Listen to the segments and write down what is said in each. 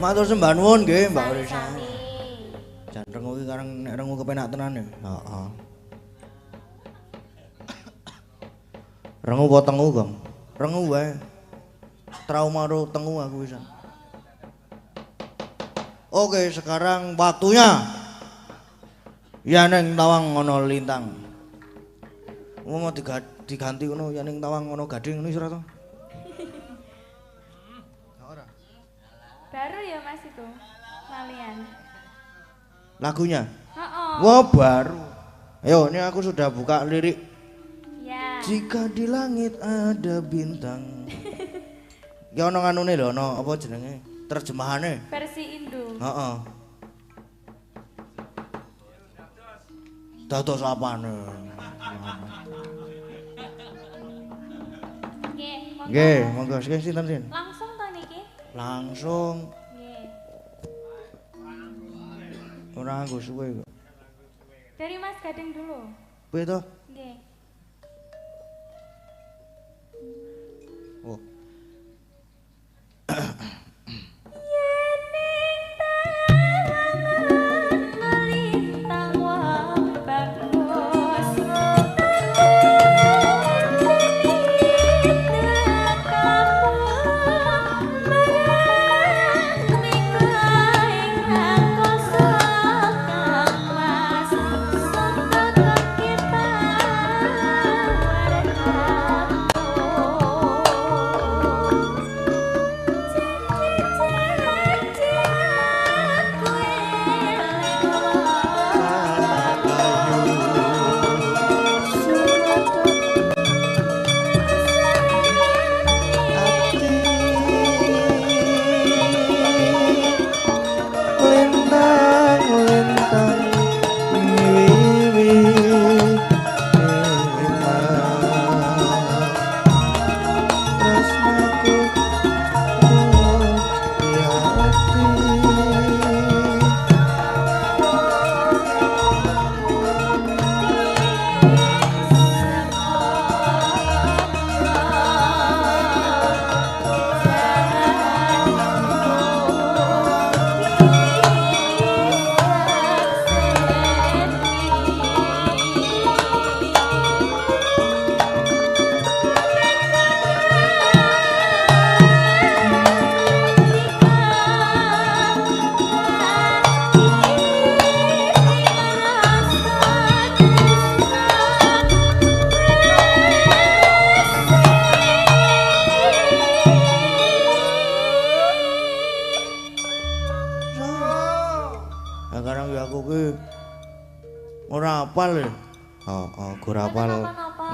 Matur sembah nuwun nggih Mbak Risa. Jan rengu iki kareng nek rengu kepenak tenan ya. Heeh. Rengu apa tengu, Gong? Rengu wae. Trauma ro tengu aku wisan. Oke, sekarang waktunya. Ya ning tawang ana lintang. Mau diganti ngono ya ning tawang ana gading ngono ora to? Ora. Baru ya Mas itu. Malian. Lagunya? Heeh. Wah, baru. Ayo, ini aku sudah buka lirik. Ya. Jika di langit ada bintang. Ya ono nganune lho, ono apa jenenge? Terjemahane. Versi Indo. Heeh. Dados apane? Nggih, monggo. Nggih, monggo sing sinten sin? Langsung to niki? Langsung. Nggih. Ora nggo suwe kok. Dari Mas Gading dulu. Piye to? Nggih. Oh.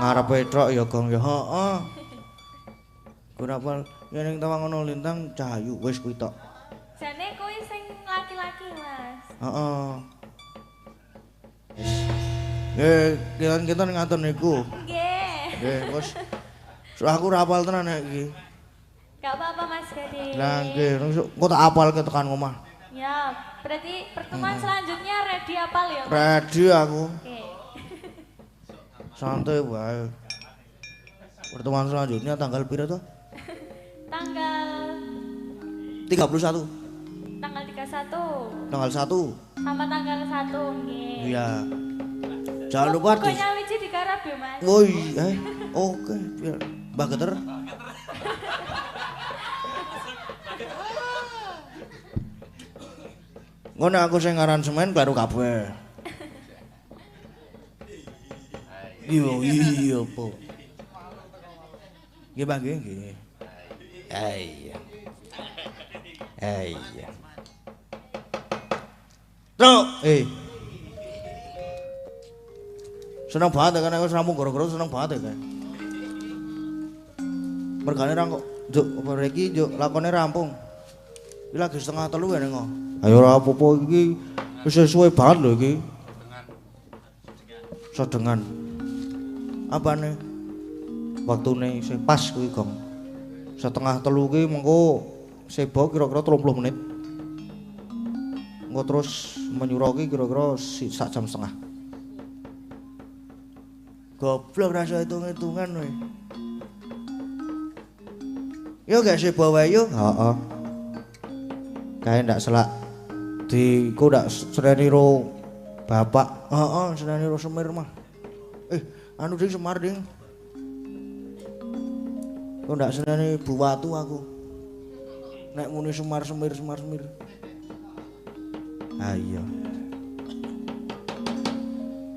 Ngarepe tok ya Gong ya heeh. Ora apal yen ning tawang ana lintang cahayu wis kuwi tok. Jane kuwi sing laki-laki, Mas. Heeh. Nggih, kinten-kinten ngaten niku. Nggih. Nggih, wis. Aku ora apal tenan nek iki. Gak apa-apa Mas Gading. Lah nggih, engko tak apalke tekan omah. Ya, berarti pertemuan selanjutnya ready apal ya, Mas? Ready aku. Oke. Santai wae. Pertemuan selanjutnya tanggal pira toh? Tanggal 31. Tanggal 31. Tanggal 1. Sama tanggal 1 nggih. Iya. Jangan lupa di nyawiji digarap ya, Mas. Oh iya, oke, biar Mbah Geter. Ngono aku sing aransemen kleru kabeh. Iya, iya apa. Nggih, Pak, nggih, nggih. Iya. Iya. Truk, Seneng banget kan aku rampung gara-gara seneng banget ya. Mergane ra kok njuk apa iki njuk lakone rampung. Iki lagi 2:30 ya ning. Ayo ora apa-apa iki wis suwe banget lho iki. Sedengan. Apane? Waktune isih pas kuwi, Gong. 2:30 ki mengko sebo kira-kira 30 menit. Engko terus menyura ki kira-kira 1,5 jam. Goblok rasa hitung-hitungan kowe. Yo gak sebo wae yo. Heeh. Kae ndak selak di ku ndak seneni ro bapak. Heeh, seneni ro Semir mah. Anu ding Semar ding. Kok ndak seneni Bu Watu aku. Nek muni Semar Semir Semar Semir. Ah iya.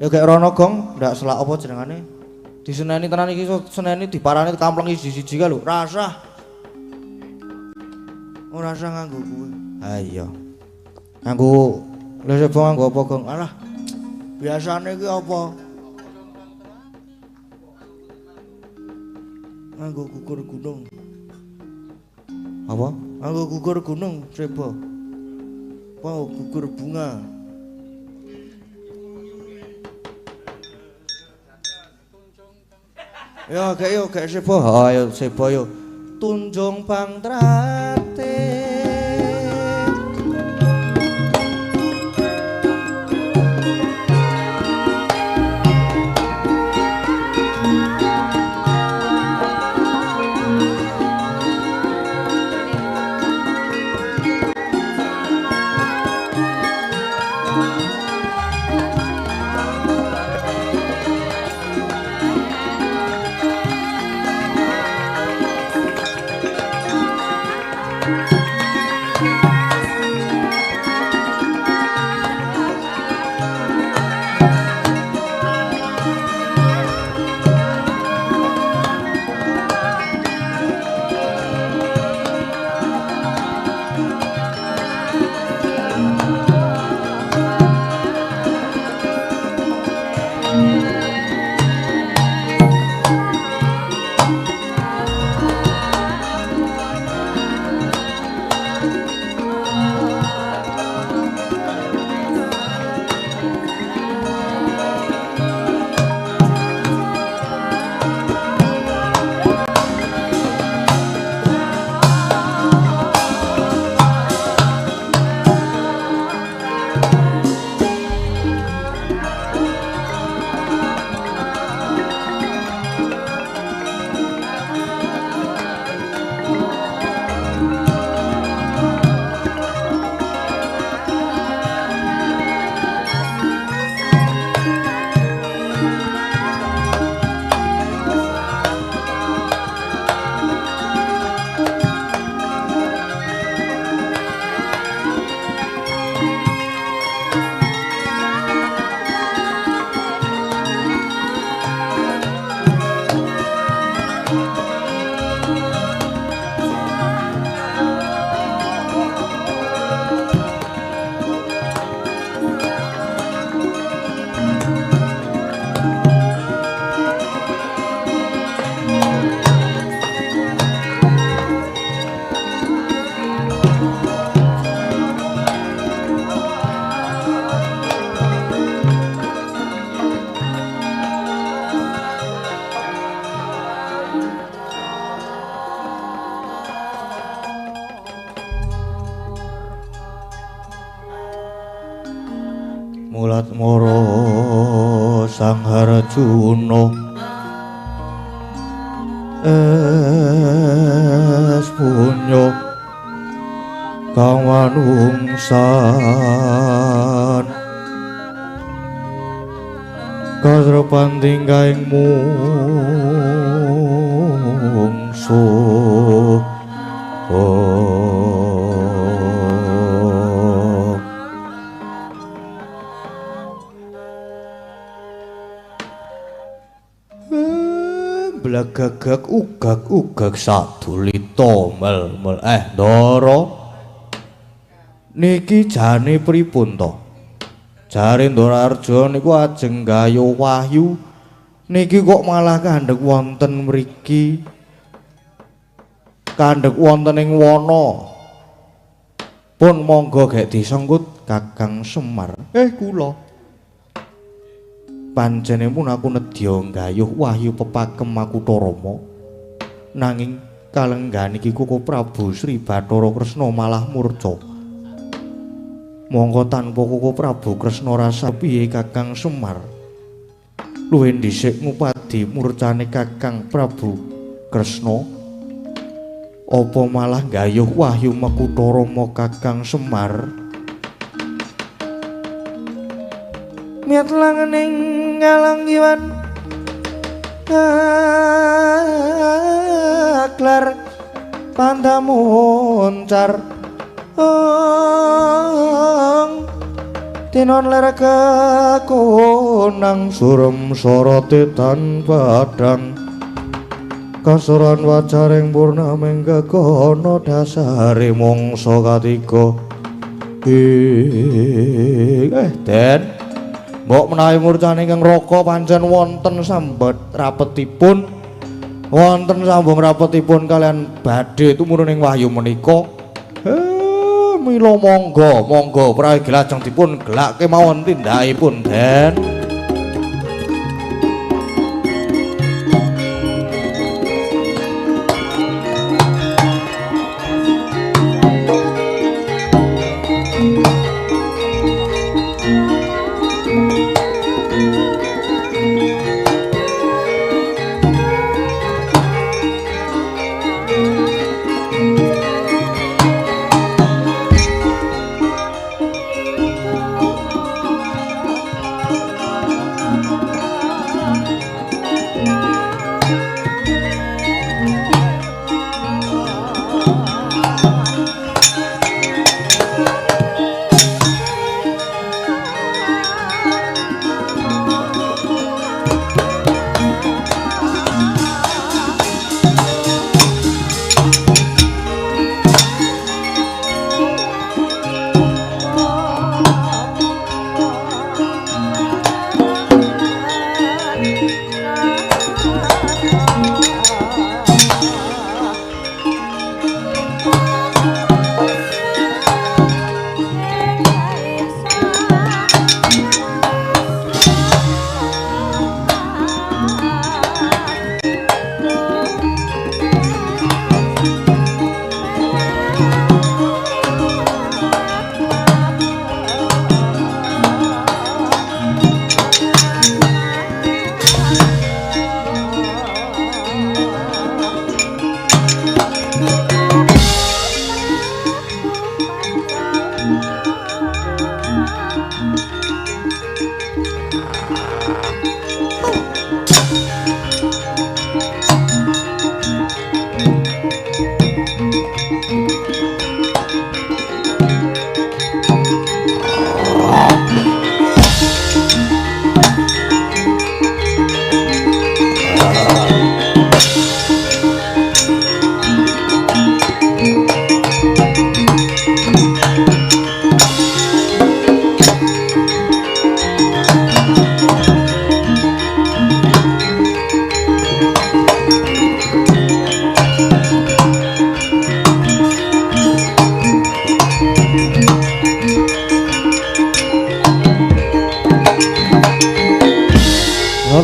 Ya gek rono gong, ndak selak apa jenengane? Diseneni tenan iki seneni diparani kampleng siji-siji ka lho. Rasah. Ora usah nganggo kuwi. Ha iya. Nganggo lha sebo nganggo apa, Gong? Alah. Biasane iki apa? Nganggo gugur gunung. Apa? Nganggo gugur gunung sebo. Apa gugur bunga? Ya gek yo gek sebo. Ha ayo sebo yo. Tunjung Pangtrate. Mulat moro Sang Harjuna es punya kang manungsan kasrepan tinggaing mungsuh. Blagagak ugak-ugak sadulita mel-mel Ndara niki jane pripun to? Jare Ndara Arjuna niku ajeng gayuh wahyu niki kok malah kandhek wonten mriki, kandhek wonten ing wana. Pun monggo gek disengkut Kakang Semar. Kula pancene pun aku nedya nggayuh wahyu pepakem Makutha Rama, nanging kalenggahan iki Koko Prabu Sri Bathara Kresna malah murca. Mongko tanpa Koko Prabu Kresna rasa piye Kakang Semar? Luwih dhisik ngupadi murcane Kakang Prabu Kresna. Apa malah gayuh wahyu Makutha Rama Kakang Semar? Miat langening ngalanggiwan aklar pandamuncar ong tinon ler kekonang surem sorote tan padang kasoran wajaring purnaming gegono dasare mangsa katiga. Den mbok menawi murcane ingkang raka pancen wonten sambet rapetipun, wonten sambung rapetipun kalian badhe tumurun ing wahyu menika. Mila monggo monggo prayogi lajeng dipun gelak kemawon tindakipun, Den.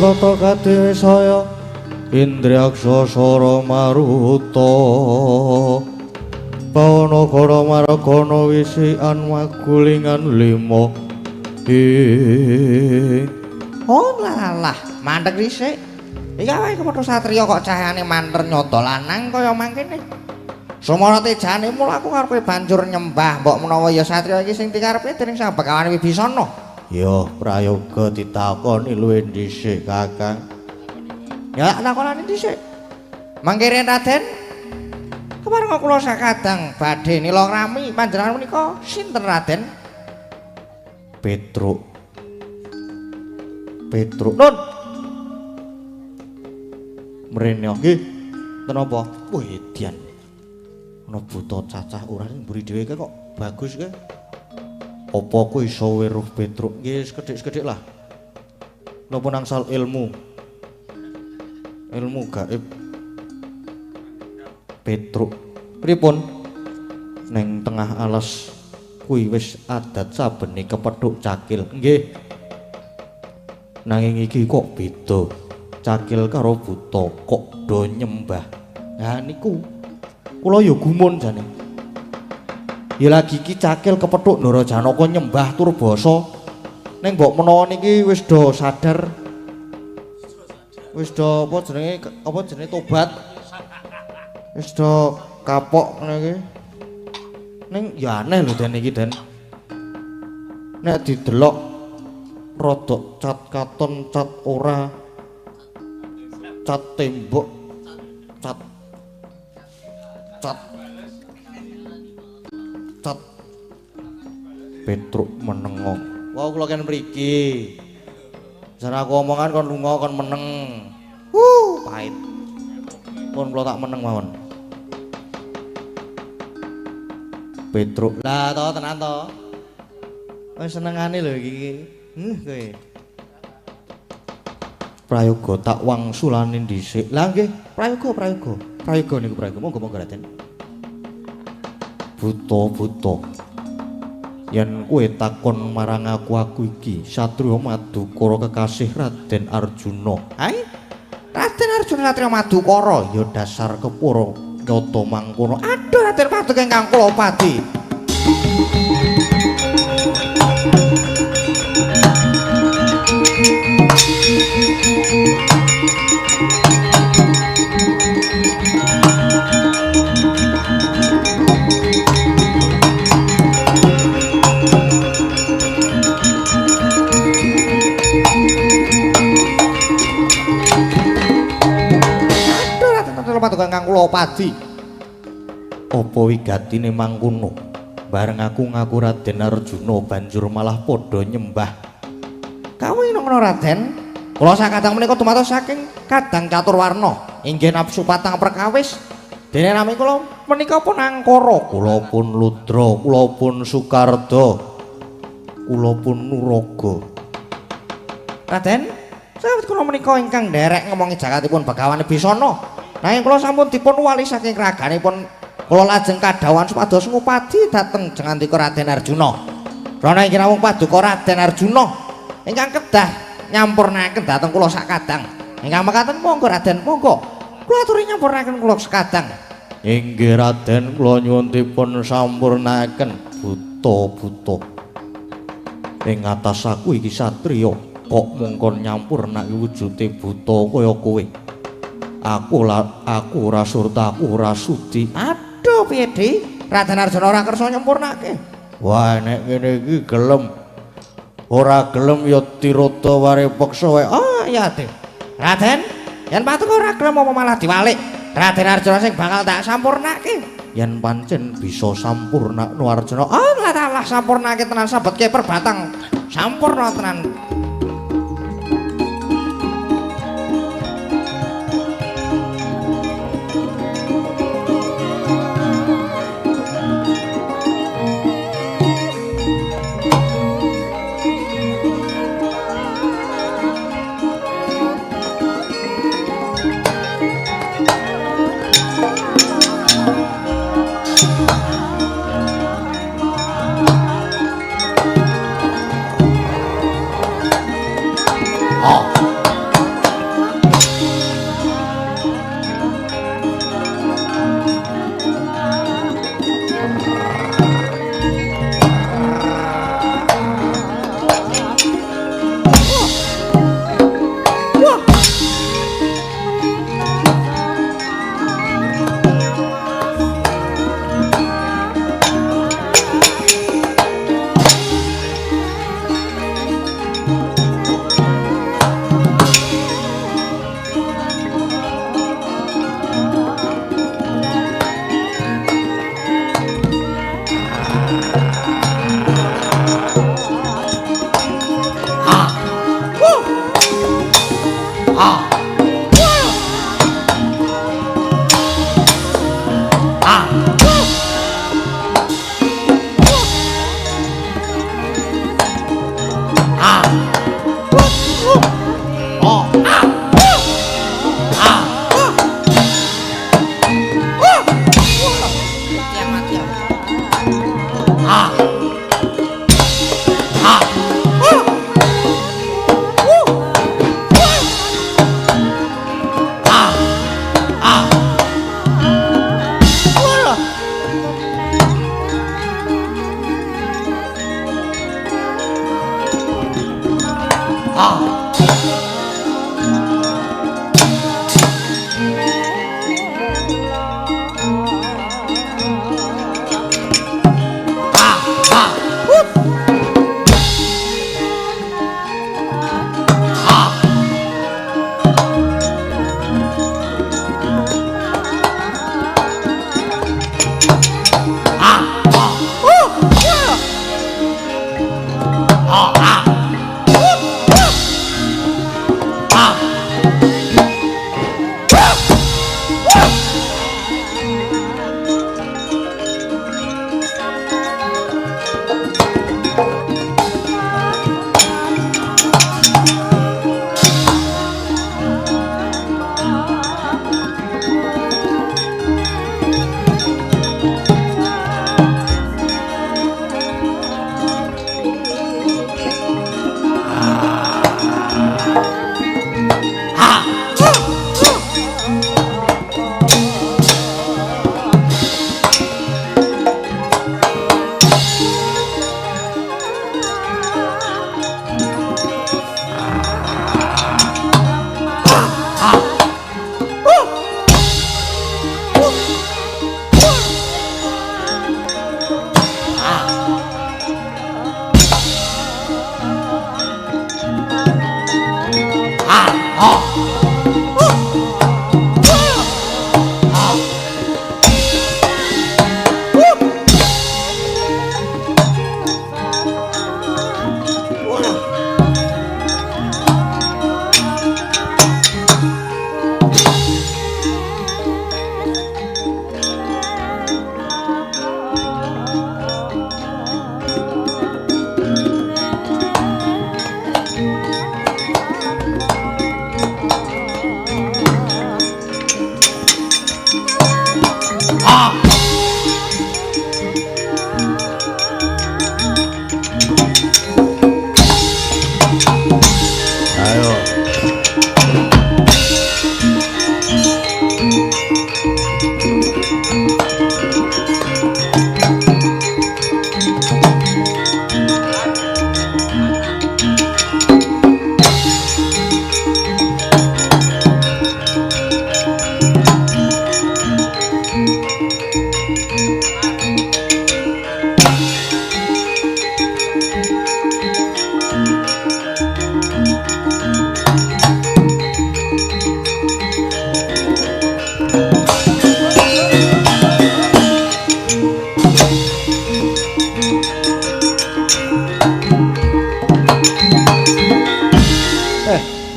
Tata kadewe saya Indriyaksa Sara Maruta Pawana Kara Maragana wisian magulingan lima. Oh lalah, mandek dhisik. Iki awake kepethuk satriya kok cahayane manter nyodo lanang kaya mangkene. Sumara tejane mula aku karepe banjur nyembah mbok menawa ya satriya iki sing dikarepe dening Sang Begawan Wibisana. Ya prayoga ditakoni luwih dhisik Kakang. Ya takonane dhisik. Mangke Raden, kepareng kula sakadang badhe nila ngrami panjenengan menika sinten Raden? Petruk. Petruk. Nun. Mrene nggih. Ten apa? Wah edian. Ana buta cacah ora mburi dhewe kok bagus ke. Apa ku iso weruh Petruk? Nggih sekedhik-sekedhik lah. Napa nangsal ilmu? Ilmu gaib. Petruk. Pripun? Neng tengah alas kuwi wis adat sabene kepethuk cakil. Nggih. Nanging iki kok beda. Cakil karo buta kok do nyembah. Lah niku kula ya gumun jane. Ya lagi iki cakil kepethuk Ndara Janaka nyembah tur basa. Ning mbok menawa niki wis do sadar. Wis do apa jenenge tobat. Wis do Kapok ngene iki. Ning ya aneh lho Den iki, Den. Nek didelok rodok cat katon, cat ora, cat tembok, cat cat cat Petruk menengo. Wah, kula ken mriki. Jan aku omongan kon lunga kon meneng. Pahit. Pun kula tak meneng mawon. Petruk. Lah to tenan to. Wis senengane lho iki. Kowe. Prayoga tak wangsulane dhisik. Lah nggih, prayoga prayoga. Prayoga niku prayoga. Monggo-monggo Raden. Buta-buta. Yen kowe takon marang aku, aku iki satriya Madukara kekasih Raden Arjuna. Hai? Raden Arjuna satriya Madukara ya dasar kepara nyata mangkono. Aduh Raden Paduka ingkang kula padi. Paduka ingkang kula padi. Apa wigatine mangkono? Bareng aku ngaku Raden Arjuna banjur malah padha nyembah. Kawinongno Raden, kula sakadang menika dumados saking Kadang Caturwarna, inggih nafsu patang perkawis. Dene nami kula menika pun angkara, kula pun Ludra, kula pun Sukarda, kula pun Nuraga. Raden, sawet kula menika ingkang nderek ngomongi jakatipun Begawan Bisana. Nanging kula sampun dipun wali saking raganipun kula lajeng kadhawuhan supados ngupadi dhateng jengandika Raden Arjuna. Rana inggih namung paduka Raden Arjuna ingkang kedah nyampurnaken dhateng kula sakadang. Ingkang mekaten monggo Raden, monggo. Kula aturi nyampurnaken kula sekadang. Inggih Raden, kula nyuwun dipun sampurnaken. Buta-buta. Ing atas aku iki satriya kok mungkon nyampurnake wujude buta kaya kowe. Aku ora surta, aku ora sudi. Aduh piye Di? Raden Arjuna ora kersa nyempurnake. Wah nek ngene iki gelem. Ora gelem ya tirata ware peksa wae. Oh iya Di. Raden, yen paduka ora gelem apa malah diwalik. Raden Arjuna sing bakal tak sampurnake. Yen pancen bisa sampurnakno Arjuna. Oh lah sampurnake tenan sabetke perbatang. Sampurna tenan.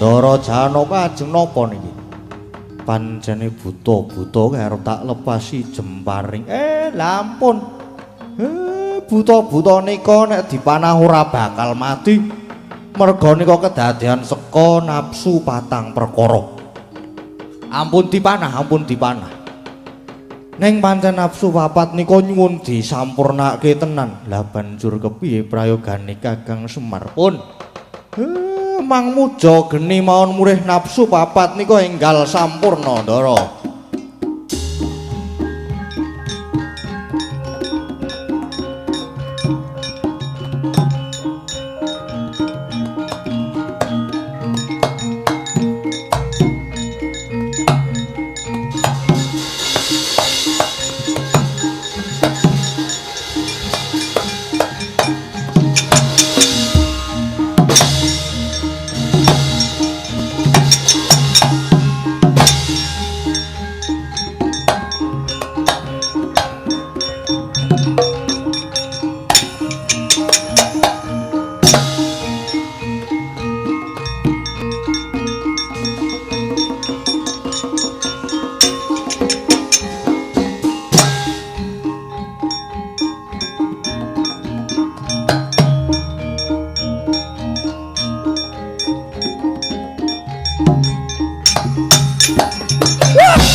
Ndara Janaka ajeng napa niki? Pancene buta-buta arep tak lepasi jemparing. Lampun. Buta-buta nika nek dipanah ora bakal mati. Merga nika kedadean seka nafsu patang perkara. Ampun dipanah, ampun dipanah. Ning pancen nafsu papat nika nyuwun disampurnake tenan. Lah banjur kepiye prayogane Kakang Semar pun? Mang muja geni mawon murih nafsu papat nika enggal sampurna, Ndara.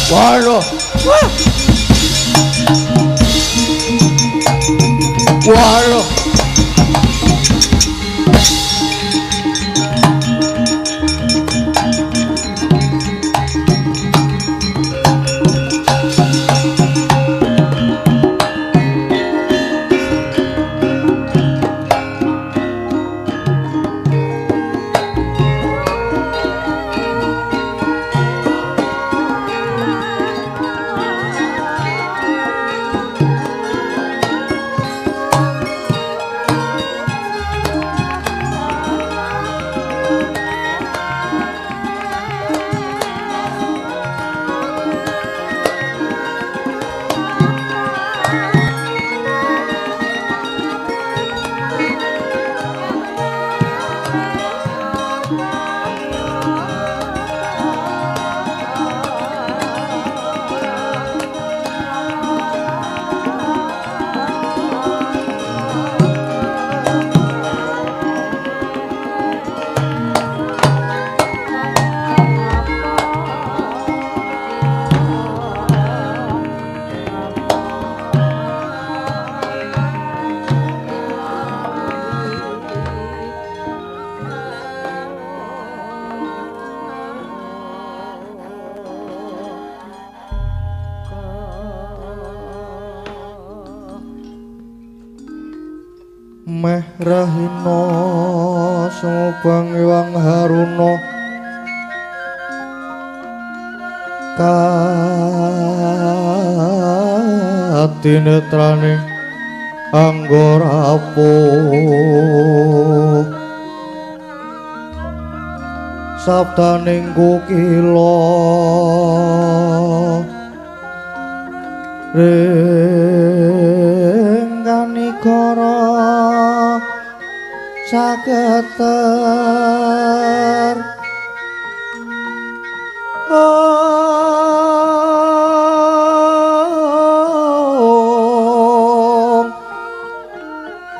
Waduh. Waduh. Meh rahina sumubang Hyang Haruna katinetrane anggarapo Sabdaning kukila ring kanigara sageter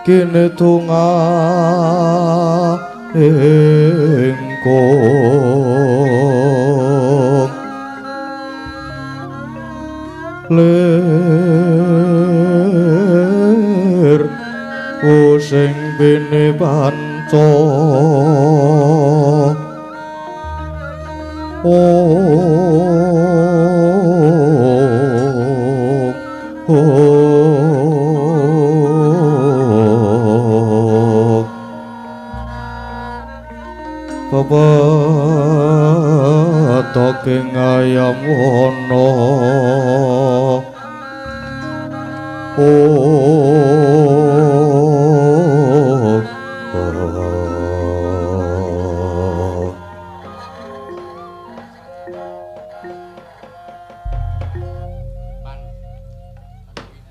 kene tunga ingkung lir using bene panca Pepetoking ayam wana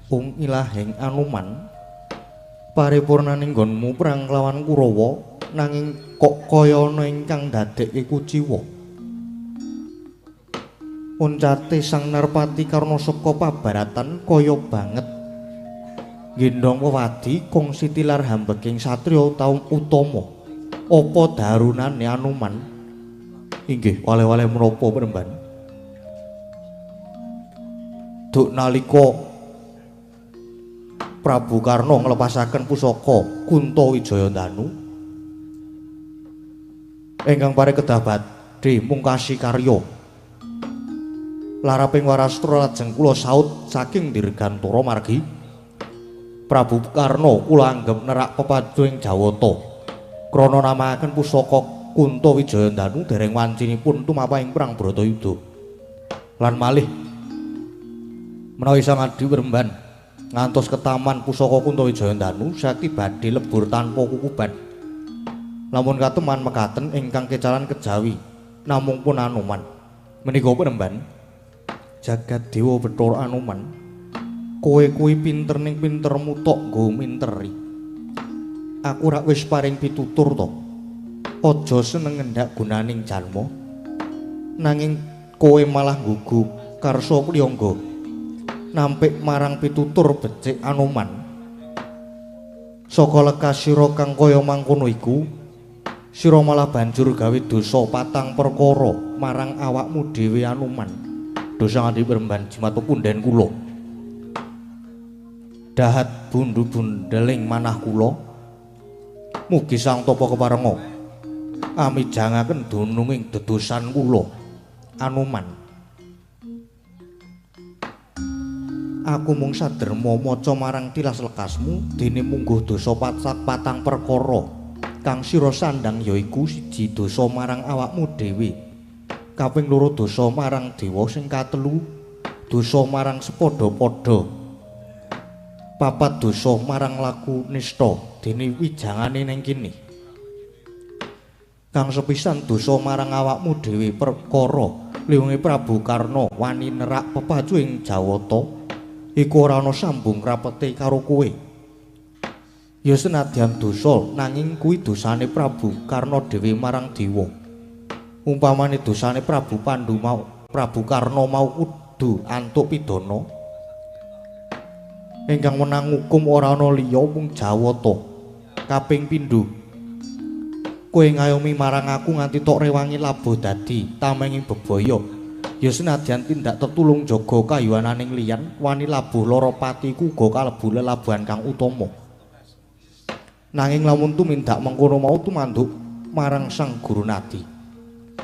Ung ilahing Anuman paripurnaning nggonmu perang kelawan Kurawa nanging kok kaya ana ingkang ndadekke kuciwa. Oncate Sang Narpati Karna saka pabaratan kaya banget nggendhong wewadi kongsi tilar hambeking satriya utama. Apa darunane Anuman? Inggih, wale-wale menapa Premban? Duk nalika Prabu Karna nglepasaken pusaka Kunta Wijayandanu ingkang pare kedah badhe mungkasi karya laraping warastra lajeng kula saut saking Dirgantara margi Prabu Karna kula anggep nerak pepajo ing Jawata krana namakaken pusaka Kunta Wijayandanu dereng wancinipun tumapah ing perang Bratayuda. Lan malih menawi Sang Adi Premban ngantos ketaman pusaka Kunta Wijayandanu sakti badhe lebur tanpa kukuban. Lamun kateman mekaten ingkang kecalan kejawi namung pun Anuman. Menika Premban jagat dewa Bathara Anuman, kowe kuwi pinter ning pintermu tok nggo minteri. Aku rak wis paring pitutur to. Aja seneng ngendak gunaning jalma. Nanging kowe malah nggugu karsa priyangga. Nampik marang pitutur becik Anuman. Saka lekas sira kang kaya mangkono iku, sira malah banjur gawe dosa patang perkara marang awakmu dhewe Anuman. Dosa nganti Premban jimat pepunden kula. Dahat bundu bundeling manah kula. Mugi Sang Tapa keparenga amijangaken dununging dedosan kula Anuman. Aku mung saderma maca marang tilas lekasmu dene mungguh dosa patang perkara kang sira sandhang yaiku siji dosa marang awakmu dhewe, kaping loro dosa marang dewa, sing katelu dosa marang sepadha-padha, papat dosa marang laku nista dene wijangane ning kene. Kang sepisan dosa marang awakmu dhewe perkara liwunge Prabu Karna wani nerak pepacu ing Jawata iku ora ana sambung rapete karo kowe. Ya senadyan dosa nanging kuwi dosane Prabu Karna dhewe marang dewa. Umpamane dosane Prabu Pandu mau Prabu Karna mau kudu antuk pidana. Ingkang wenang ngukum ora ana liya mung Jawata. Kaping pindho, kowe ngayomi marang aku nganti tok rewangi labuh dadi tamenging bebaya. Ya senadyan tindak tetulung jaga kayuwananing liyan wani labuh lara patiku uga kalebu lelabuhan kang utama. Nanging lamun tumindak mengkono mau tumanduk marang Sang Guru Nadi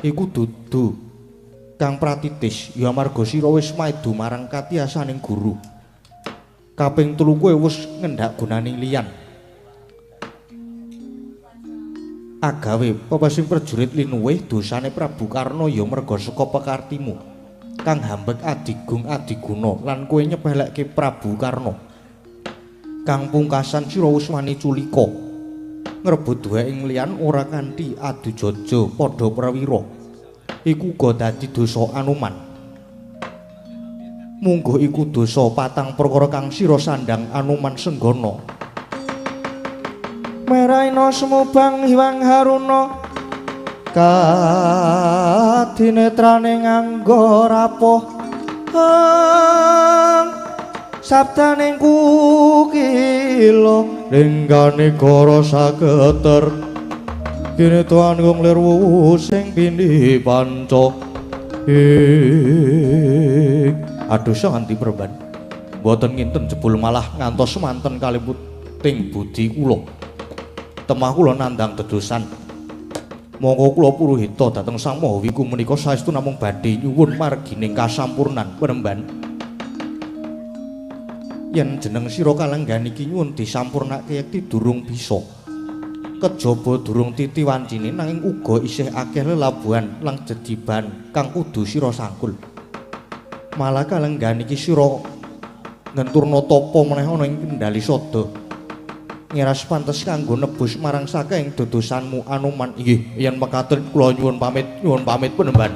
iku dudu kang pratitis ya amarga sira wis maido marang katiyasaning guru. Kaping telu kowe wis ngendak gunaning liyan agawe pepesing prajurit linuwih dosane Prabu Karna ya merga saka pekartimu kang hambek adigung adiguna lan kowe nyepelekke Prabu Karna. Kang pungkasan sira wis wani culika Ngrebut duwe ing liyan ora kanthi adu jaja padha prawira. Iku uga dadi dosa Anoman. Mungguh iku dosa patang perkara kang sira sandhang Anoman Senggana. Meraina sumubang Hyang Haruna kadinetrane nganggo rapuh sabdaning kukila lenggane gara saketer kene tuan wong lir sing pindhi panca ing aduh nganti perban mboten nginten jebul malah ngantos semanten kaliputing budi kula temah kula nandhang dedosan. Monggo kula puruhita dhateng Sang Maha Wiku menika saestu namung badhe nyuwun margining kasampurnan penemban. Yen jeneng sira kalenggan iki nyuwun disampurnake yekti durung bisa. Kejaba durung titi wancine nanging uga isih akeh lelabuhan lan jediban kang kudu sira sangkul. Malah kalenggan iki sira ngenturna tapa meneh ana ing kendali sada. Ngeras pantes kanggo nebus marang saking dodosanmu Anoman. Inggih, yen mekaten kula nyuwun pamit penemban.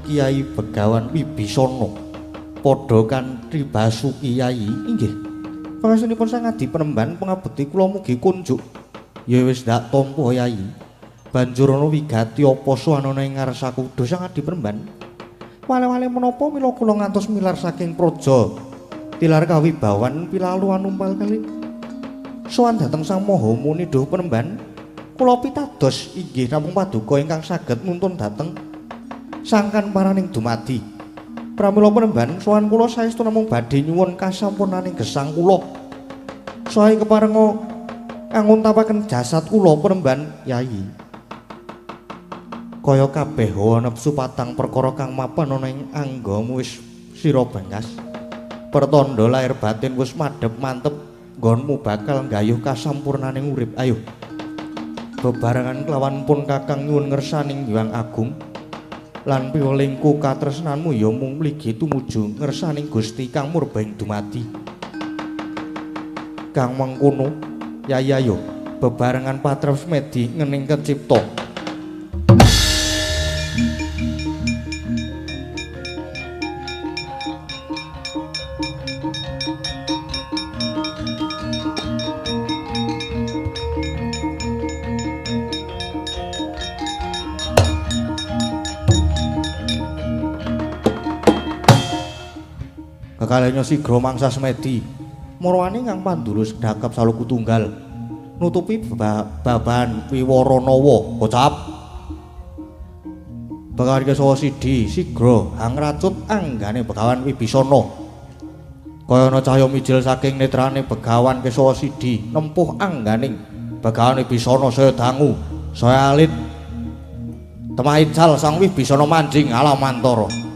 Kiai Begawan Wibisana padha kanthi Basuki Yai. Inggih. Pangestunipun Sang Adi Penemban pangabekti kula mugi kunjuk. Ya wis ndak tampa Yai. Banjur ana wigati apa suwanana ing ngarsaku duh Sang Adi Penemban. Wale-wale menapa mila kula ngantos milar saking praja tilar kawibawan pilalu anumpal kali. Sowan dhateng Sang Maha Muni duh Penemban. Kula pitados inggih namung paduka ingkang saged nuntun dhateng sangkan paraning dumadi. Pramila Penemban sowan kula saestu namung badhe nyuwun kasampurnaning gesang kula. Sae keparenga anguntapaken jasad kula Penemban Yai. Kaya kabeh hawa nepsu patang perkara kang mapan ana ing anggamu wis sira bangkas. Pertanda lahir batin wis madhep mantep nggonmu bakal nggayuh kasampurnaning urip. Ayo bebarengan kelawan pun Kakang nyuwun ngersaning Hyang Agung. Lan piwelingku katresnanmu ya mung mligi tumuju ngersaning Gusti kang murba ing dumadi. Kang mengkono Yai ayo bebarengan patrap semedi ngening kecipta. Kalenya sigra mangsa semedi marwani kang pandulu sedakep saluku tunggal nutupi babahan wiwaranawa kocap. Begawan Kesawa Sidi sigra hangracut anggane Begawan Wibisana. Kaya ana cahya mijil saking netrane Begawan Kesawa Sidi nempuh angganing Begawan Wibisana saya dangu saya alit. Temah ical Sang Wibisana manjing alamantara.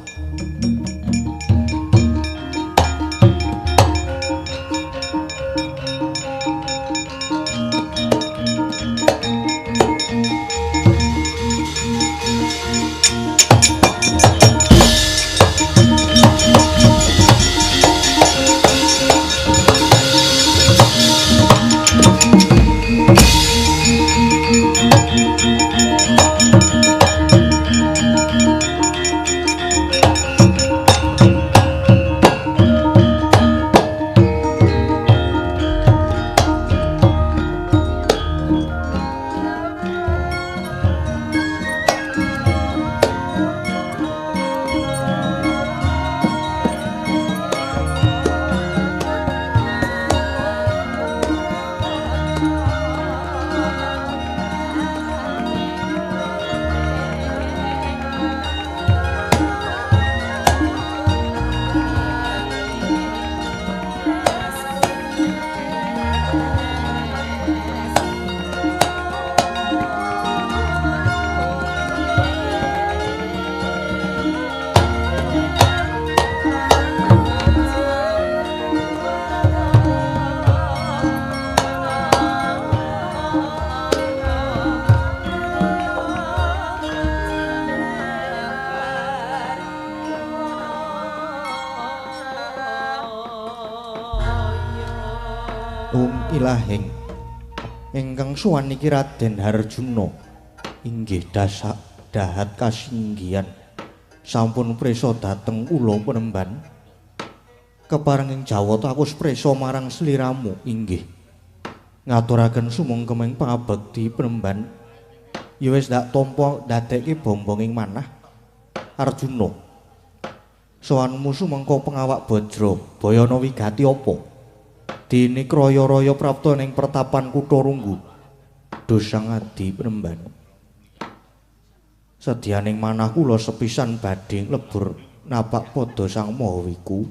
Ilahing ingkang sowan niki Raden Harjuna inggih dasak dahat kasinggihan sampun prisa dhateng kula penemban. Kepareng ing Jawata aku prisa marang sliramu inggih. Ngaturaken sumangga pangabekti penemban. Ya wis ndak tampa ndadekke bombong ing manah Arjuna. Sowanmu sumangka pengawak Bajra Bayana wigati apa? Dene kraya-raya prapta ning pertapan kutha Runggu. Dosang adi penemban. Sedyaning manah kula sepisan badhe nglebur napak pada Sang Maha Wiku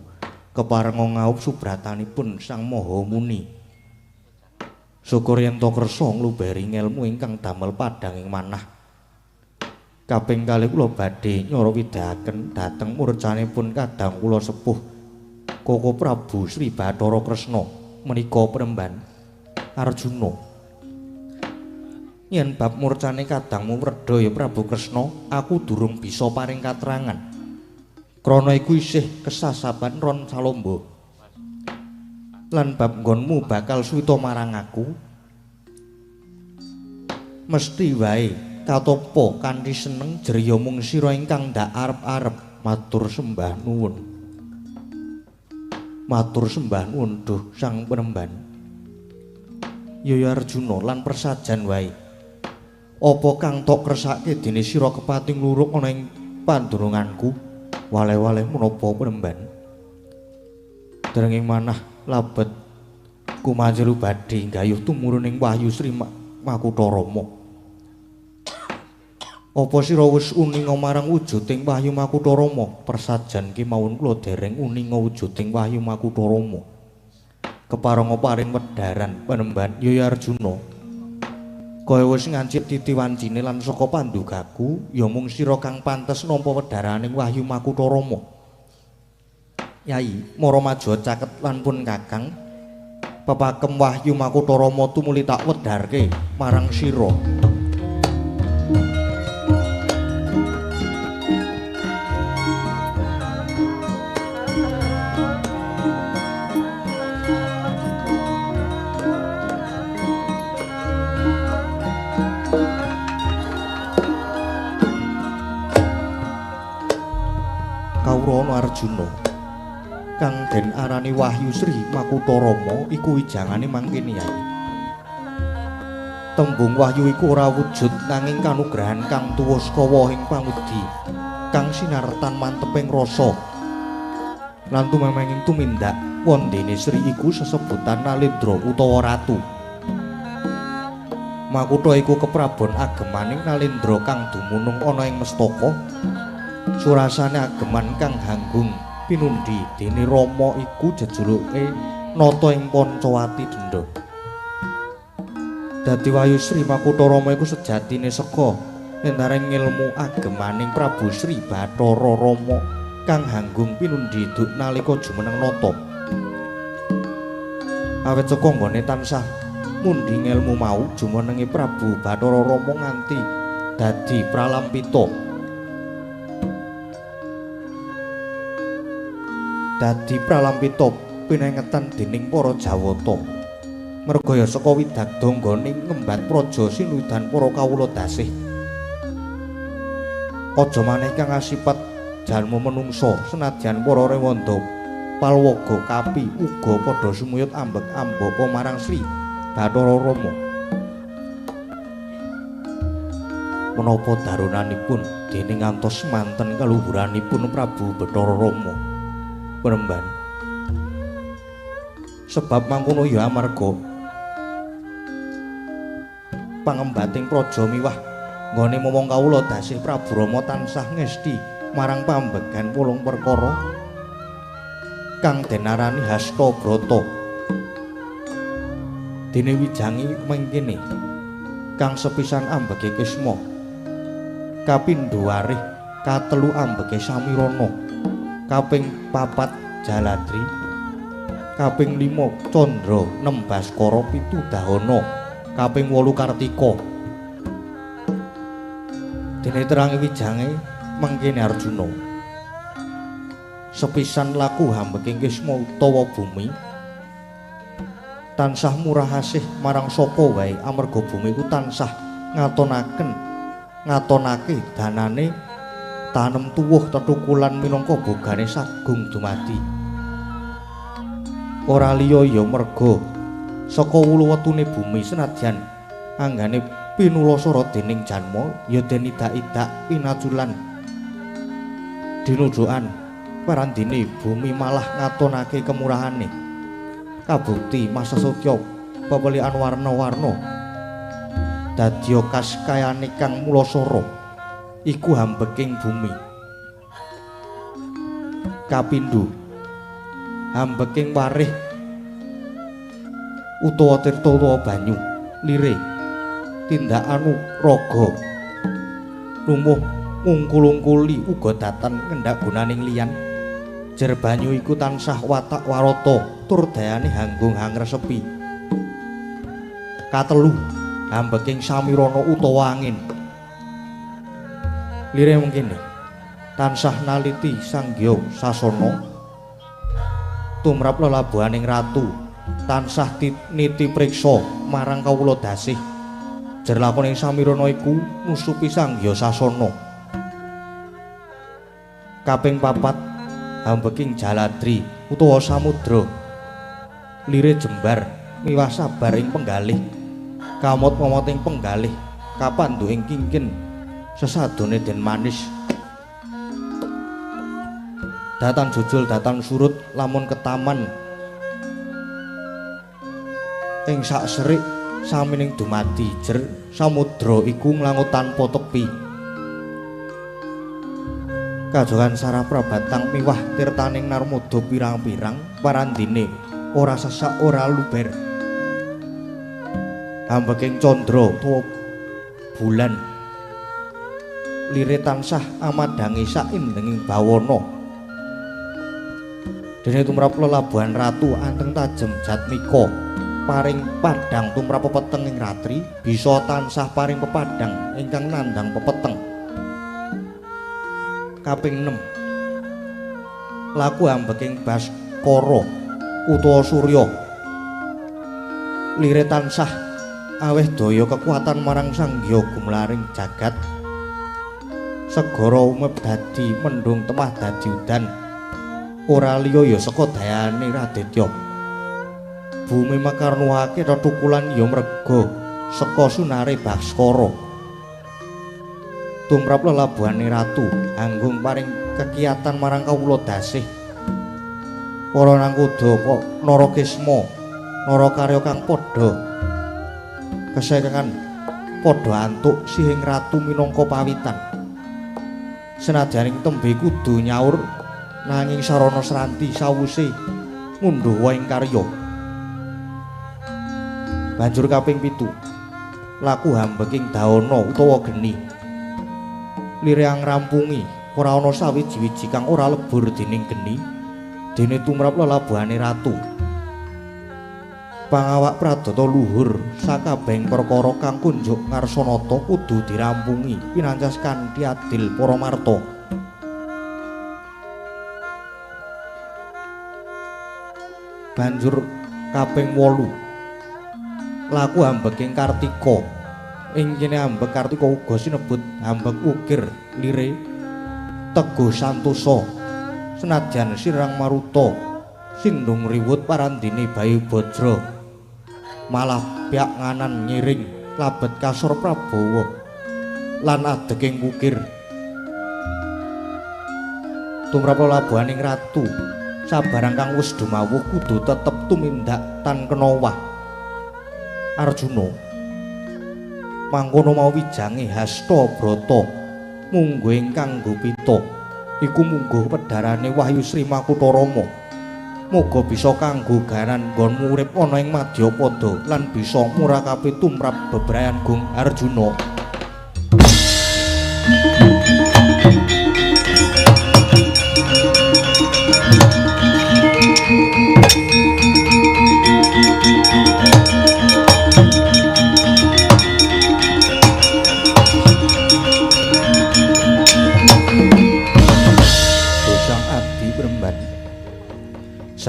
keparenga ngaup subratanipun Sang Maha Muni. Syukur yen to kersa ngluberi ngelmu ingkang damel padhang ing manah. Kaping kalih kula badhe nyara widhaken dhateng murcanipun kadang kula sepuh Koko Prabu Sri Bathara Kresna menika penemban. Arjuna, yen bab murcane kadangmu wredha ya Prabu Kresna, aku durung bisa paring katrangan. Krana iku isih kesasaban ron salomba. Lan bab nggonmu bakal suwita marang aku, mesti wae katopa kanthi seneng jeriya mung sira ingkang ndak arep-arep. Matur sembah nuwun. Matur sembah nuwun duh Sang Penemban. Ya Arjuna lan persajan wae. Apa kang tok kersake dene sira kepati ngluruk ana ing pandurunganku? Waleh-waleh menapa penemban? Dereng manah labet kumanjelu badhe nggayuh tumurun ing Wahyu Sri Makutha Rama. Apa sira wis uninga marang wujuding Wahyu Makutha Rama? Persajan kemawon kula dereng uninga wujuding Wahyu Makutha Rama. Keparenga paring wedharan penemban. Ya Arjuna, kaya wis ngancik titi wancine lan saka pandugaku ya mung sira kang pantes nampa wedharaning Wahyu Makutha Rama. Yai, mara maja caket lan pun Kakang, pepakem Wahyu Makutha Rama tumuli tak wedharke marang sira. Kawurana Arjuna, kang den arani Wahyu Sri Makutha Rama iku wijangane mangkene yai. Tembung wahyu iku ora wujud nanging kanugrahan kang tuwa saka wahing pangudi kang sinartan manteping rasa lan tumemenging tumindak wondene Sri iku sesebutan Nalendra utawa ratu. Makutha iku keprabon agemaning Nalendra kang dumunung ana ing Mestaka. Surasane ageman kang hanggung pinundi dene Rama iku jejuluke nata ing Pancawati Denda. Dadi Wahyu Sri Makutha Rama iku sejatine seka lentaring ilmu agemaning Prabu Sri Bathara Rama kang hanggung pinundi duk nalika jumeneng nata. Awit saka nggone tansah mundhi ngelmu mau jumenenge Prabu Bathara Rama nganti dadi pralampita. Dadi pralampita pinengetan dening para Jawata. Merga ya saka widagda nggone ngembat praja sinudan para kawula dasih. Aja maneh kang asipat jalma menungsa senadyan para rewanda palwaga kapi uga padha sumuyut ambek ambapa marang Sri Bathara Rama. Menapa darunanipun dene ngantos manten kaluhuranipun Prabu Bathara Rama penemban. Sebab mangkono ya amarga pangembating praja miwah nggone momong kawula dasih Prabu Rama tansah ngesti marang pambegan wolung perkara kang den arani Hasta Brata. Dene wijangi mengkene kang sepisan ambege Kisma, kapindho warih, katelu ambege Samirana, kaping papat Jaladri, kaping 5 Candra, 6 Baskara, 7 Dahana, kaping 8 Kartika. Dene terangi wijange mengkene Arjuna. Sepisan laku hambeking Kisma utawa bumi Tansah murah asih marang sapa wae amarga bumi iku tansah ngatonake danane tanem tuwuh tetukulan minangka bogane sagung dumadi. Ora liya ya merga saka wulu wetune bumi senadyan anggane pinulasara dening janma ya den idak-idak pinaculan dinujukan parandene bumi malah ngatonake kemurahane. Kabukti masa sotya pepelikan warna-warna dadya kaskayane kang mulasara iku hambeking bumi. Kapindho hambeking warih utawa tirta utawa banyu lire tindakanu raga lumuh ngungkul-ungkuli uga datan ngendak gunaning liyan. Jer banyu iku tansah watak warata tur dayane hanggung hangresepi. Katelu hambeking samirana utawa angin lire mungkene tansah naliti sanggya sasana tumrap lelabuhaning ratu tansah niti priksa marang kawula dasih. Jer lakoning samirana iku nusupi sanggya sasana. Kaping papat hambeking jaladri utawa samudra lire jembar miwah sabar ing penggalih kamot-momot ing penggalih kapandhu ing kingkin sesadone den manis. Datan jujul datan surut lamun ketaman ing sak serik samining dumadi. Jer samudra iku nglangut tanpa tepi. Kajogan sarah prabatang miwah tirtaning Narmada pirang-pirang parandene ora sesak ora luber. Hambeking candra utawa bulan lire tansah amadhangi saindenging bawana. Dene tumrap lelabuhan ratu anteng tajem jatmika paring padhang tumrap pepeteng ing ratri bisa tansah paring pepadhang ingkang nandhang pepeteng. Kaping 6 laku hambeking Baskara utawa Surya lire tansah aweh daya kekuatan marang sanggya gumlaring jagat. Segara umep dadi mendung temah dadi udan ora liya ya saka dayane Raditya. Bumi makarnuhake tetukulan ya merga saka sunare Baskara. Tumrap lelabuhane ratu anggung paring kekiyatan marang kawula dasih. Para nangkuda Narakisma narakarya kang padha kesekengan padha antuk sihing ratu minangka pawitan. Senadyan ing tembe kudu nyaur nanging sarana sranti sawuse ngundhuh ing karya. Banjur kaping 7 laku hambeking daana utawa geni lire ngrampungi ora ana sawiji-wiji kang ora lebur dening geni dene tumrap lelabuhane ratu. Pangawak pradata luhur sakabehing perkara kang kunjuk ngarsanata kudu dirampungi pinancas kanthi adil para marta. Banjur kaping 8 laku hambeking Kartika. Ing kene hambek Kartika uga sinebut hambek ukir lire teguh santosa senadyan sirang maruta sindung riwut parandene Bayu Bajra malah pihak nganan ngiring labet kasor Prabawa lan adeking kukir. Tumrap lelabuhaning ratu sabarang kang wis dumawuh kudu tetep tumindak tan kena wah. Arjuna mangkono mau wijange hasta brata mungguh ingkang gupita iku mungguh pedharane Wahyu Sri Makutha Rama. Muga bisa kanggo ganan nggonmu urip ana ing madyapada lan bisa murakapi tumrap bebrayan Gung Arjuna.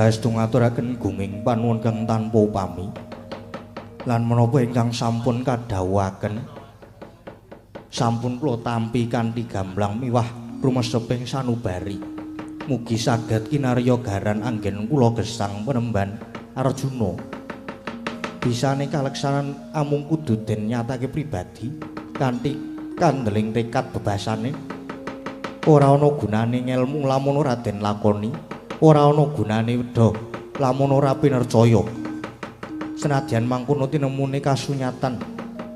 Saestu ngaturaken gunging panuwun kang tanpa upami. Lan menapa ingkang sampun kadhawuhaken sampun kula tampi kanthi gamblang miwah rumeseping sanubari. Mugi saged kinarya garan anggen kula gesang penemban Arjuna. Bisane kaleksanan amung kudu den nyatake pribadi kanthi kandeling tekad bebasane. Ora ana gunane ngelmu lamun ora den lakoni, ora ana gunane wedha lamun ora pinercaya. Senadyan mangkono tinemune kasunyatan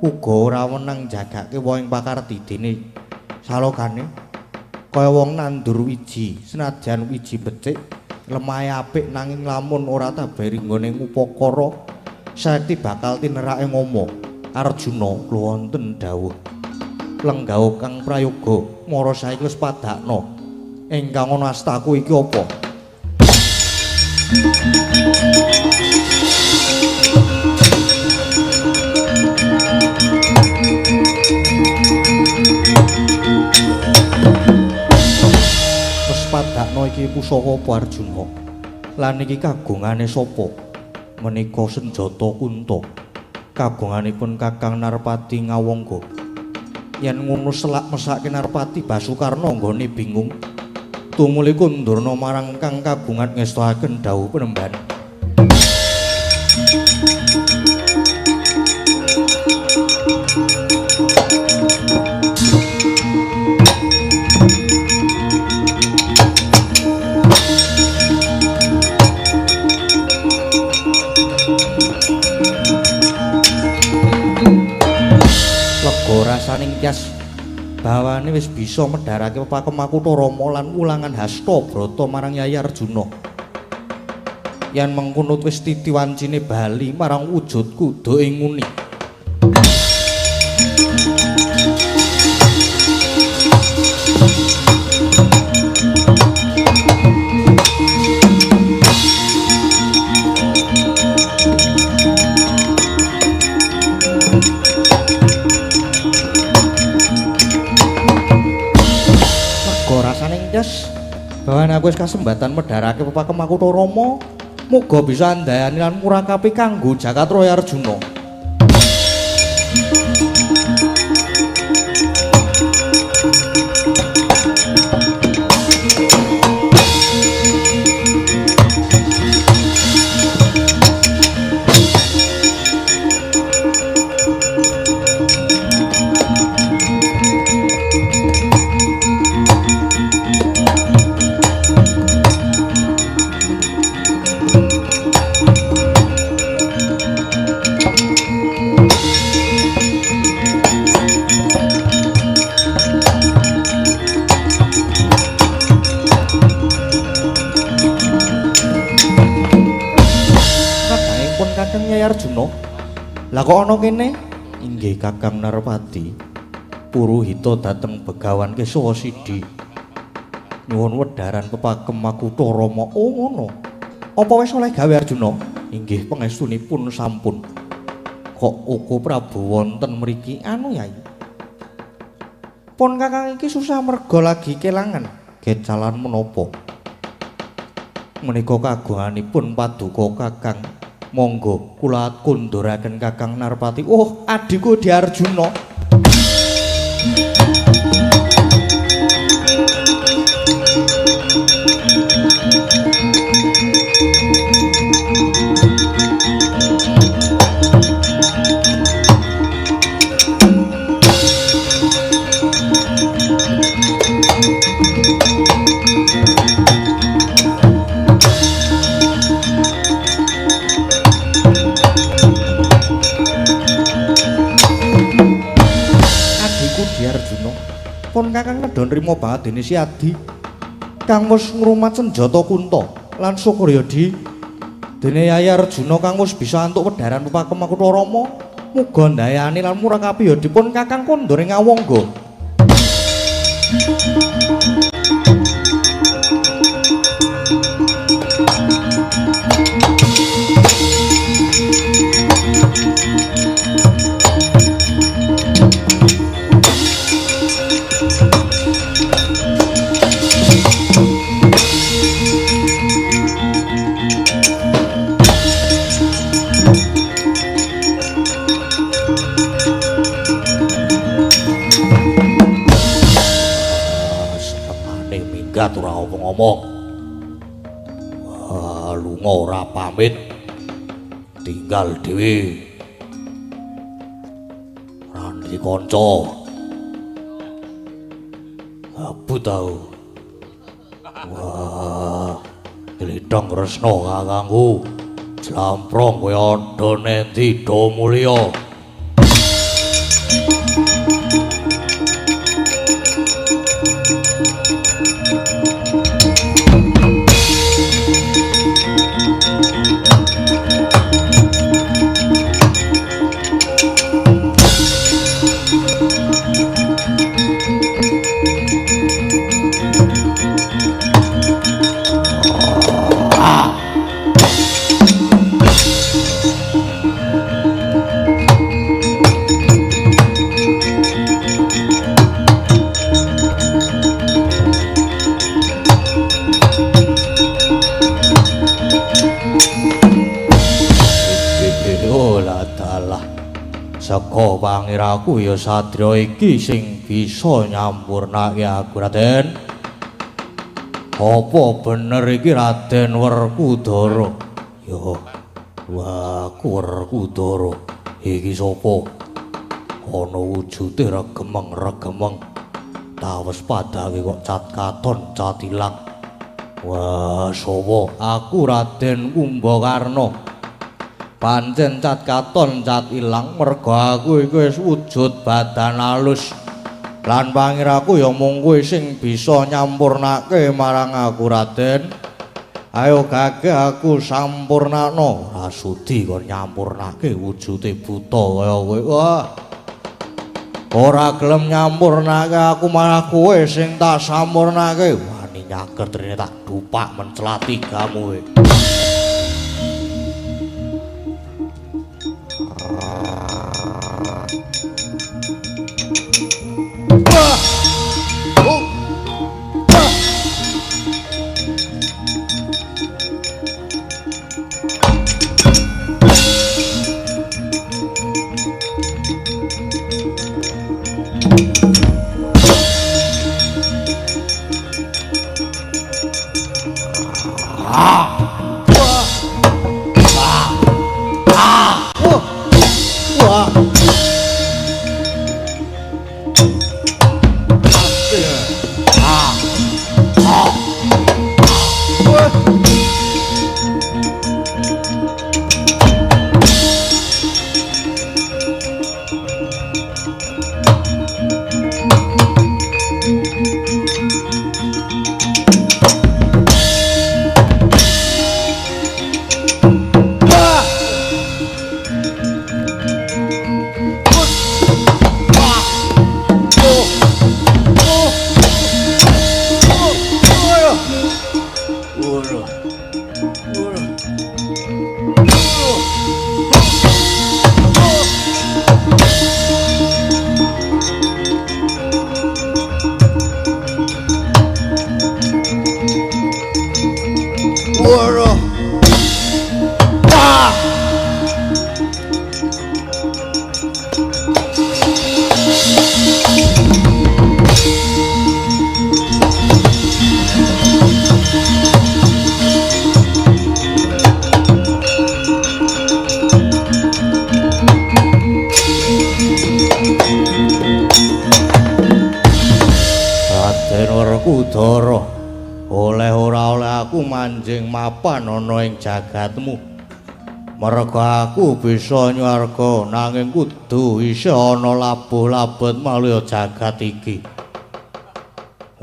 uga ora wenang jagake wong ing pakarti dene salokane kaya wong nandur wiji, senadyan wiji becik lemahe apik nanging lamun ora taberi nggone ngupakara sekti bakal tinerake ngomo. Arjuna wonten dawuh lenggah kang prayoga mara saiki wis padakna ingkang ana astaku iki apa? Wis padakna iki pusaka apa Arjuna? Lan iki kagungane sapa? Menika senjata Kunta kagunganipun Kakang Narpati Ngawangga. Yen ngono selak mesake Narpati Basukarna nggone bingung. Tumuli kundurna marang kang kagungan ngestoaken dawuh penemban. Lega rasaning tyas bawane wis bisa medharake pepakem Makutha Rama lan wulangan hasta brata marang Yayi Arjuna. Yen mengkono wis titi wancine bali marang wujud kuda ing nguni. Bawane aku wis kasembatan medharake pepakem Makutha Rama, muga bisa andayani lan murakapi kanggo Jakatraya Arjuna. Arjuna, lah kok ana kene? Inggih Kakang Narpati, puruhita dhateng Begawan Kesawa Sidi. Nyuwun wedharan pepakem Makutha Rama. Oh ngono. Apa wis oleh gawe Arjuna? Inggih pangestunipun sampun. Kok uga Prabu wonten mriki? Anu Yai, pun Kakang iki susah merga lagi kelangan. Gecalan menapa? Menika kagunganipun paduka Kakang. Monggo kula kunduraken Kakang Narpati. Oh, adhiku Di Arjuna. Pun Kakang nedha nrima banget dene si Adi kang wis ngrumat senjata Kunta lan syukur ya Di dene Yayi Arjuna kang wis bisa antuk wedharan pepakem Makutha Rama, muga ndayani lan murakapi ya dipun Kakang kondur ing Ngawangga. momong. Wah, lunga ora pamit. Tinggal dhewe. Ora duwe kanca. Abut tau. Wah, glethong Kresna kakangku. Jlamprong kowe andha nendi do mulya. Saka pangiraku ya satriya iki sing bisa nyampurnake aku Raden. Apa bener iki Raden Werkudara? Ya, wah, aku Werkudara. Iki sapa? Ana wujude regemeng-regemeng. Tawes padake kok cat katon cat ilang. Wah, sapa? Aku Raden Kumbakarna. Pancen cat katon cat ilang merga aku iku wis wujud badan alus. Lan pangiraku ya mung kowe sing bisa nyampurnake marang aku Raden. Ayo gage aku sampurnakno. Ora sudi kon nyampurnake wujude buta kaya kowe. Wah. Ora gelem nyampurnake aku malah kowe sing tak sampurnake. Wani nyaker trine tak dupak mencelati gamu kowe. Werkudara, oleh ora oleh aku manjing mapan ana ing jagatmu. Merga aku bisa nyuwarga nanging kudu isih ana labuh-labet maluya jagat iki.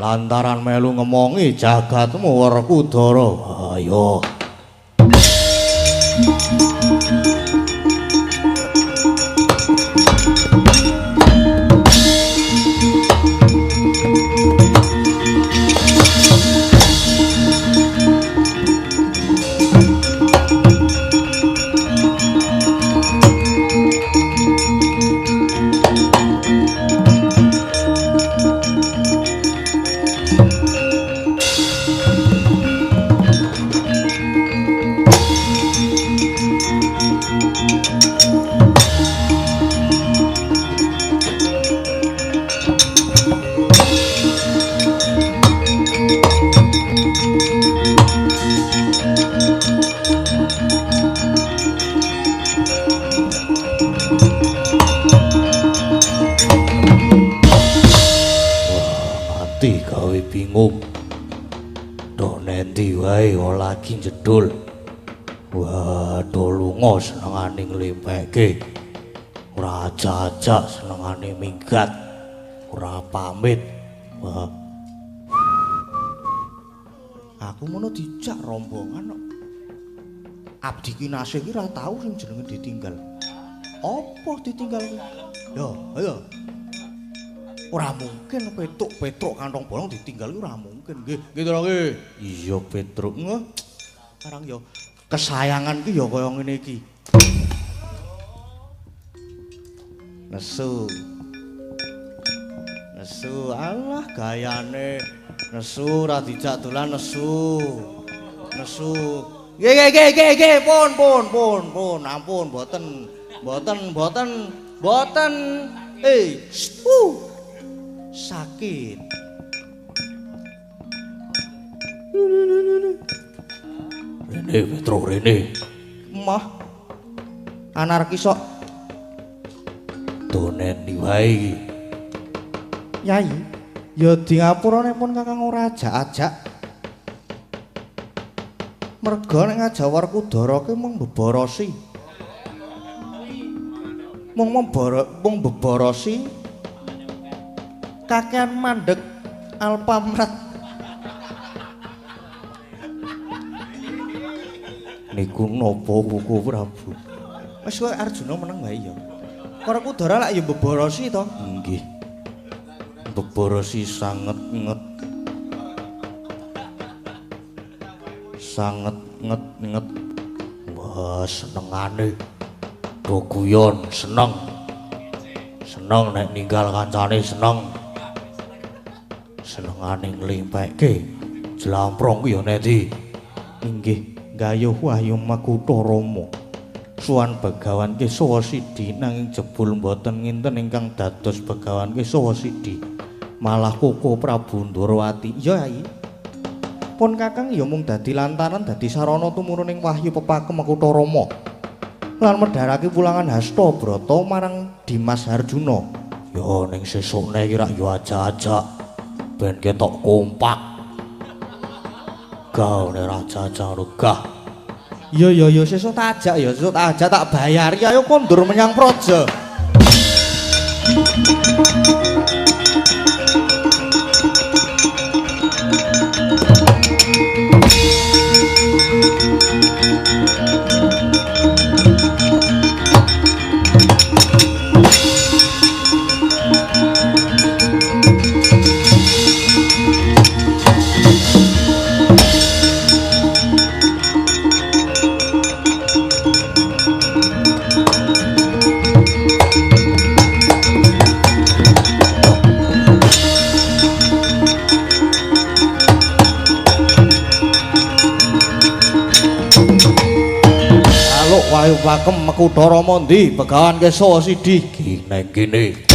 Lantaran melu ngemongi jagatmu Werkudara. Ayo. wae lagi jedul. Waduh lunga senengane nglimpeke. Ora ajak-ajak senengane minggat. Ora pamit. Wah. Aku mono dijak rombongan kok. Abdi Kinasih iki ora tau sing jenenge ditinggal. Apa ditinggal kuwi? Yo, ayo. Ora mungkin Petruk kantong bolong ditinggal iki ora mungkin. Nggih, nggih to nggih. Iya Petruk. Nggih. Sekarang yo kesayangan ki ya kaya ngene iki. Nesu. Nesu, alah gayane. Nesu ora dijak dolan nesu. Nesu. Nggih nggih nggih nggih, pun pun pun pun, ampun mboten. Mboten mboten mboten. Sakit. Rene Petruk rene. Mah. Anarkis kok. Doneni wae iki. Yai, ya di ngapurane pun Kakang ora ajak-ajak. Merga nek ngajak Werkudara ki mung beborosi. Mung beborosi. Kakean mandek Alfamart. Niku napa Kuku Prabu? Wis kowe Arjuna meneng wae ya. Werkudara lak ya beborosi to? Nggih. Beborosi sanget nget. Sanget nget nget. Wah, senengane. Do guyon seneng. Seneng nek ninggal kancane seneng. Senengane nglimpekke jlamprong kuwi ya neti. Inggih, gayuh wahyu Makutha Rama. Suwan Begawan Kesawa Sidi nanging jebul mboten nginten ingkang dados Begawan Kesawa Sidi. Malah Koko Prabu Ndorowati. Iya, Yai. Pun Kakang ya mung dadi lantaran dadi sarana tumuruning wahyu pepakem Makutha Rama. Lan medharake wulangan Hasta Brata marang Dimas Harjuna. Ya ning sesukne iki rak ya ajak-ajak ben ketok kompak. Gawe raja-raja regah. Iya iya iya sesuk tak ajak ya, sesuk tak ajak tak bayari ayo kondur menyang Praja. Wahyu pakem Makutha Rama ndi Begawan Kesawa Sidi iki nang kene.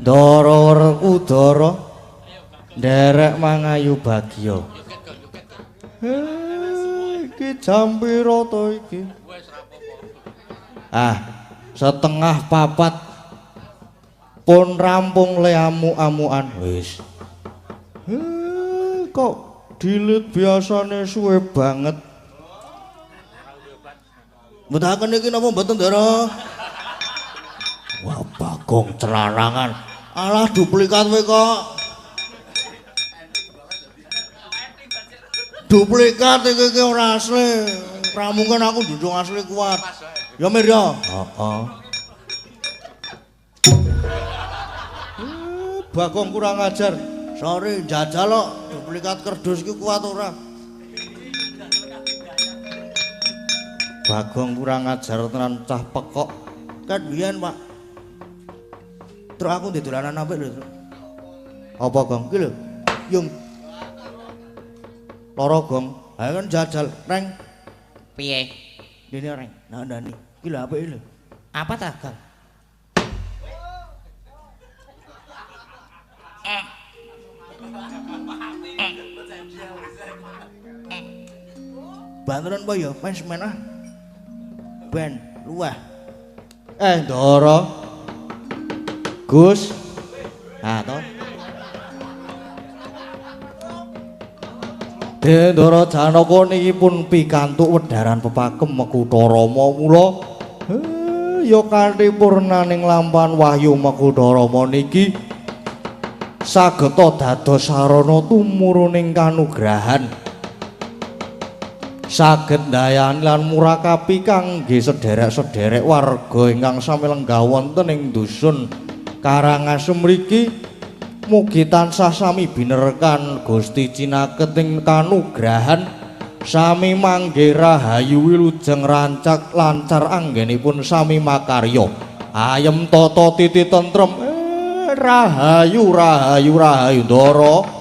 Ndara Werkudara nderek mangayu bagya. Iki jam pira to iki? Ah, 3:30. Pun rampung le amuk-amukan. Wis. Kok dilit biasane suwe banget. Mboten iki napa mboten, Ndara? Wah, Bagong celarangan. Alah duplikat kowe kok. Duplikat iki ora asli. Ora mungkin aku njunjung asli kuat. Ya Mir ya. Heeh. Bagong kurang ajar. Sorry, jajal kok duplikat kerdus iki kuat ora? Bagong kurang ajar tenan cah pekok. Kan biyen, Pak. Truk aku ndek dolanan apik lho, Truk. Apa, Gong? Iki lho. Yung. Loro, Gong. Ayo kan jajal, Reng. Piye? Dene, Reng. Nah, ndani. Iki lho apik lho. Apa ta, Gong? Banteran apa ya? Wes men ah. Ben luweh. Ndara. Gus. Ha to. Ndara Janaka niki pun pikantuk wedharan pepakem Makutha Rama mula ya kanthi purnaning lampahan wahyu Makutha Rama niki sageta dados sarana tumuruning kanugrahan. Saged ndayani lan murakapi kangge sederek-sederek warga ingkang sami lenggah wonten ing dusun Karangasem mriki mugi tansah sami binerkan Gusti cinaketing kanugrahan sami mangge rahayu wilujeng rancak lancar anggenipun sami makarya ayem tata titi tentrem rahayu rahayu rahayu Ndara.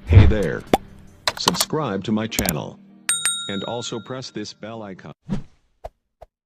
Hey there. Subscribe to my channel. And also press this bell icon.